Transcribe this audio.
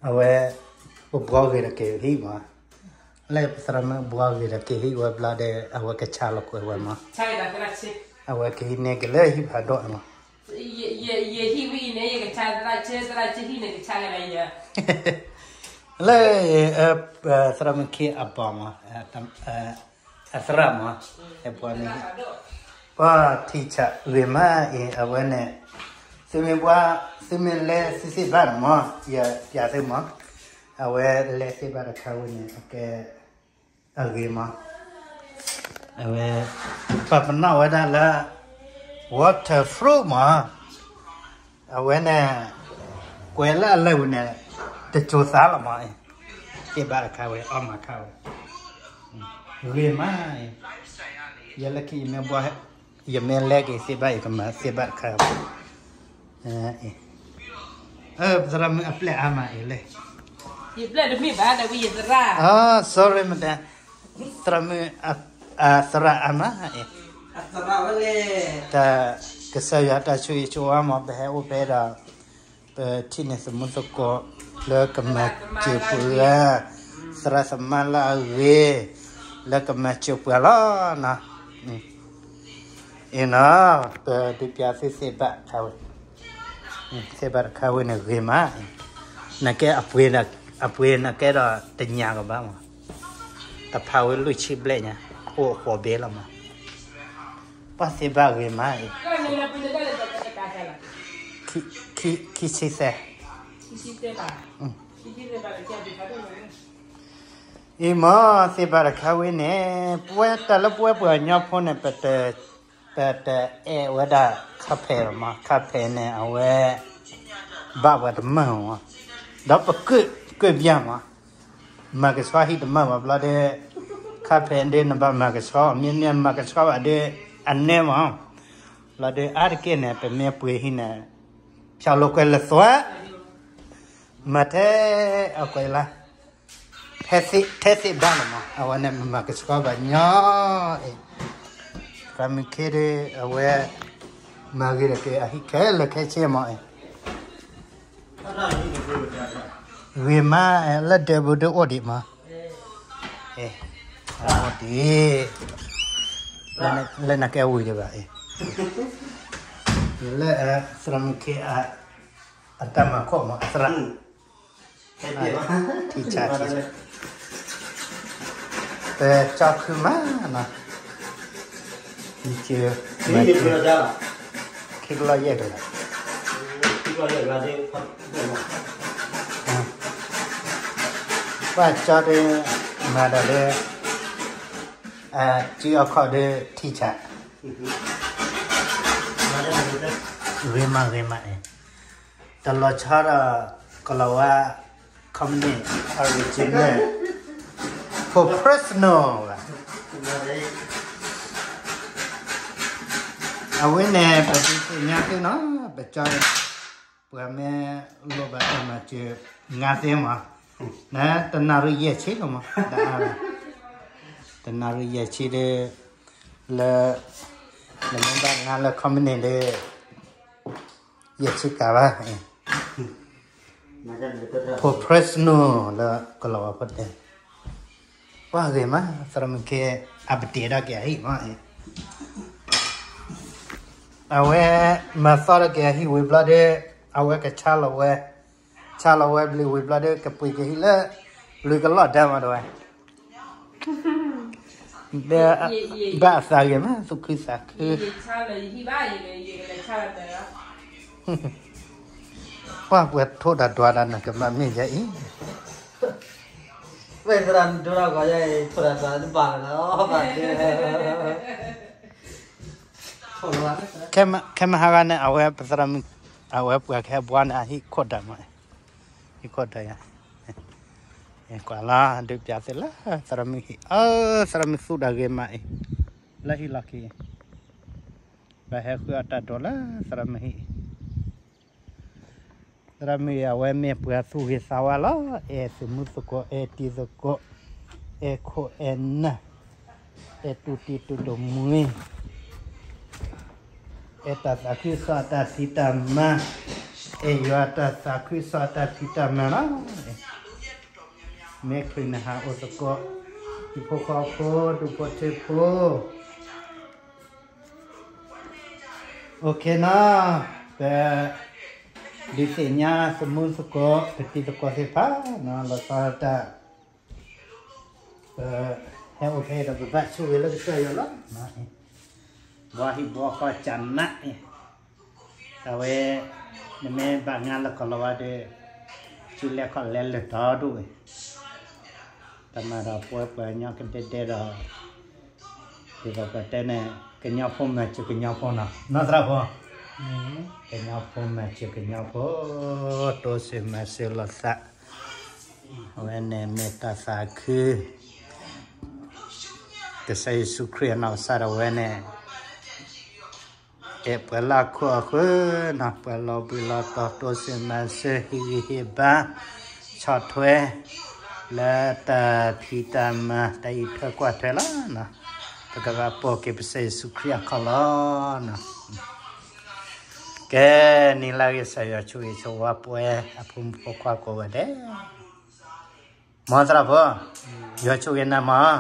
အဝဲ ပဘှီဂ့ၤဒီးက့ၤဟံၣ်မး, လၢပသရၣ်မုၣ်ဘှီဂ့ၤဒီးက့ၤဟံၣ်ဝဲဘျီဒီး အဝဲကဆါလီၤကွံာ်ဝဲမး, အဝဲကဟံးန့ၢ်က့ၤလၢဟံၣ်ဖးဒိၣ်မး, ယဟံၣ်ဝံၤအံၤန့ၣ် ယကဆါသရၣ်ဆၢ သရၣ်ဆၢဟံၣ်န့ၣ် ကဆါကဒါယၤ လၢ သရၣ်မုၣ်ခ့အဘီမး, အသရၣ်မး, ပှၤမ့ၢ် ပှၤထံဆးဂ့ၤမးအံၤ အဝဲန့ၣ်, သုမ့ၢ်ဘှီ, သုမ့ၢ်လဲသုသ့ၣ်ဘၣ်န့ၣ်မး, ယပျးသုမး, အဝဲလဲသ့ၣ်ဘၣ်တခါဝဲန့ၣ် အကဲ အဂ့ၤမး, အဝဲ ပပနီၣ်ဝဲဒၣ်လၢ waterproof မး, အဝဲန့ၣ် ကွဲးလၢအလၢာ်ဝဲန့ၣ် တစိၤသးလီၤမး, သ့ၣ်ဘၣ်တခါဝဲ အီၣ်မၤခါဝဲ ဂ့ၤမး, ယဲလၢခံယမ့ၢ်ဘှီ, ယမ့ၢ်လဲက့ၤသ့ၣ်ဘၣ် ယကမၤသ့ၣ်ဘၣ်တခါ, ပသရၣ်မုၣ်အပျဲၢ်အါမးအံၤလဲၣ်, ယပျဲၢ်တမ့ၢ်ဘၣ်ဒီးဝံယသရၣ်, sorry မတၤ, သရၣ်မုၣ် သရၣ်အါမးအံၤ, တၢ်ကစၢ်ယွၤတၢ်ဆိၣ်ဂ့ၤဆိၣ်ဝါမး ပဟဲအိၣ်ဖဲဒီး ပထံၣ်န့ၢ်သမူသကိး လၢကမၤစၢၤပှၤ, သရၣ်သမါလၢအဂ့ၤ လၢကမၤစၢၤပှၤလီၤနီၤ, အံၤနီၤ, ပဒုးပျးသုသ့ၣ်ဘၣ်တခါဝဲ, သ့ၣ်ဘၣ်တခါဝဲန့ၣ်ဂ့ၤမး, နကဲအပှ့ၤ, အပှ့ၤနကဲဒီးတညါကဘၣ်မး, တဖးဝဲလွံၢ်ဆံဘျဲၣ်ညါ, အိၣ်အဃိးဘ့လီၤမး, ပှၤသ့ၣ်ဘၣ်ဂ့ၤမးအံၤ, ခံဆံသၢ, အံၤမး သ့ၣ်ဘၣ်တခါဝဲန့ၣ် ပဝဲတၢ်လၢပဝဲပှၤကညီဖိန့ၣ် ပတအဲၣ်ဝဲဒၣ်ခါဖဲးလီၤမး, ခါဖဲးန့ၣ် အဝဲ ဘၣ်ပှၤတမၢၢ်မး, ဒီးပကၢၣ်ကၢၣ်ပျၢ်မး, မၤကဆှီဟံၣ်တမၢၢ်ဘၣ်ဘျီဒီး ခါဖဲးဒ်နဘၣ်မၤကဆှီ မ့မ့ၢ်မၤကဆှီဘၣ်ဒီး အနဲမး, ဘျီဒီးအါတက့ၢ်န့ၣ် ပမ့ၢ်ပှ့ၤဟံၣ်န့ၣ် ဖျီလိာ်ကွဲလၢသွဲ မၤထဲအကွဲးလၢ ထဲသ့ၣ်ဘၣ်လီၤမး, အဝဲန့ၣ်မၤကဆှီဘၣ်ညီအံၤ, သရၣ်မုၣ်ခ့ဒီး အဝဲ မၤဂ့ၤဒီးက့ၤအဟံၣ်ခဲလၢာ်ခဲဆ့မးအံၤ, ဂ့ၤမးလၢဒဲးဘိဒိၣ်အိၣ်ဒံးမး, အိၣ်ဒံး, လၢနကဲဝံၤဒံးဘၣ်အံၤ, လၢသရၣ်မုၣ်ခ့ အတၢ်မၤခိၣ်မး အသရၣ် ထံဆး ထံဆး, ပကၠီခုမးနီၤ, ခံကလီၢ်ယဲၢ်ကလး, ပှၤကၠီဒီး မၤဒီးဒီး စုအခီၣ်ဒီးထံဆး, ဂ့ၤမးဂ့ၤမးအံၤ, တလီၤဆီဒီး ကလီၤဝါ company original professional ဘၣ်, အဝဲန့ၣ် ပဒုးသ့ၣ်ညါသုနီၤ, ပကၠီ ပှၤမ့ၢ်လိၣ်ဘၣ်တၢ်မၤစၢၤ ငါသ့မး, နတနၣ်ရံၣ်ယဲၢ်ဆံလီၤမး, တနၣ်ရံၣ်ယဲၢ်ဆံဒီး လၢ နမ့ၢ်ဘၣ်ငါလၢ company ဒီး ယဲၢ်ဆံကးဘၣ်, professional လၢကလီၤဝါဖိတဲ, ပှၤဂ့ၤမး သရၣ်မုၣ်ခ့ အပတ့ၤဒၣ်က့ၤအဟံၣ်မး, အဝဲ မၤသီၣ်ဒၣ်က့ၤအဟံၣ်ဝံၤဘျီဒီး အဝဲကဆါလီၤဝဲ, ဆါလီၤဝဲဘျီဝံၤဘျီဒီး ကပှ့ၤက့ၤဟံၣ်လၢ လွံၢ်ကလီၢ်ဒၢမးတဝဲ ဘၣ်အသးဂ့ၤမး သူၣ်ခုသးခု, ပှၤပှဲၤထိၣ်တၢ်ဒွးတၢ်နကမၤမ့ၢ်ယဲအံၤ, ဝဲသရၣ်ဒွးတၢ်ကီယဲအံၤ ထိၣ်တၢ်ဒွးတဘၣ်လၢၤလီၤ, ခဲမဟါဂၤန့ၣ် အဝဲပသရၣ်မုၣ် အဝဲပှၤကဟဲဘှီန့ၣ် အဟံၣ်ခိၣ်တၢ်မး, ဟံၣ်ခိၣ်တၢ်ယၤ, ကွၢ်လီၤ ဒုးပျးသ့လၢ သရၣ်မုၣ်ဟံၣ်, အၢ သရၣ်မုၣ်သူၣ်တၢ်ဂ့ၤမးအံၤ, လၢဟံၣ်လီၢ်ခံ, ပဟဲဃုအီၣ်တၢ်ဒိးလၢသရၣ်မုၣ်ဟံၣ်, သရၣ်မုၣ်အံၤ အဝဲမ့ၢ်ပှၤသူၣ်ဂ့ၤသးဝါလီၤ, အဲၣ်သုးမုၢ်သကိး အဲၣ်တံၤသကိး, အဲၣ်ခိၣ်အဲၣ်နၢ်, အဲၣ်တူၢ်တံၤတူၢ်ဒိၣ်မှံ, အဲၣ်တၢ်သးခုကစီၣ် တၢ်ဖံးတၢ်မၤ, အဲၣ်ယွၤတၢ်သးခုကစီၣ်တၢ်ဖံးတၢ်မၤလီၤ. မ့ၢ်ခရံာ်နဟးအိၣ်သကိး ဟံၣ်ဖိဃီဖိ ဒူၣ်ဖိထၢဖိ အိၣ်ခ့နီၤ, ပဒုးသ့ၣ်ညါသမူသကိး ပတံၤသကိးသ့ၣ်တဖၣ်နီၤ လီၤဆီဒၣ်တၢ် ပဟဲအိၣ်ဖဲအံၤဒီး ပဘၣ်ဆိၣ်ဂ့ၤလၢကစၢ်ယွၤလီၤ. ဘှီဟံၣ်ဘှီဃီကနးအံၤ, အဝဲ နမ့ၢ်ဘၣ်ငါလၢကီၢ်လီၤဝါဒီး စုလဲၤခီၣ်လဲၤလၢာ်တီဒိၣ်ဝဲ, တၢ်မၤဒီးပဝဲပှၤကညီကဒဲဒဲဒီး ဒ်သိးပတဲန့ၣ် ကညီဖိမၤစၢၤကညီဖိနီၤ, နီၢ်သရၣ်ဖိ, ကညီဖိမၤစၢၤကညီဖိ, တိစၢၤမၤစၢၤလိာ်သး, အဝဲန့ၣ်မ့ၢ်တၢ်သးခု ကစၢ်ယ့ၣ်ၡူးခရံာ်အနီၢ်ကစၢ်ဒၣ်ဝဲန့ၣ် အဲၣ်ပှၤလၢခိၣ်အဃၢၤနီၤ, ပှၤလီၤဘှံးလီၤတီၤ တိစၢၤမၤစၢၤ ဟ့ၣ်ဂံၢ်ဟ့ၣ်ဘါ ဆီၣ်ထွဲ လၢတၢ်ဖံးတၢ်မၤ တၢ်အံးထွဲကွၢ်ထွဲလီၤ. ပကဘၣ်ပိာ်က့ၤပကစၢ်ယ့ၣ်ၡူးခရံာ်အခီၣ်လီၤ. ကဲ နံၤလၢအဂ့ၤ ကစၢ်ယွၤဆိၣ်ဂ့ၤဆိၣ်ဝါပှဲၤ အဖိမုၣ်ဖိခွါကိးဂၤဒဲး, မ်သရၣ်ဖိ, ယွၤဆိၣ်ဂ့ၤနၤမး,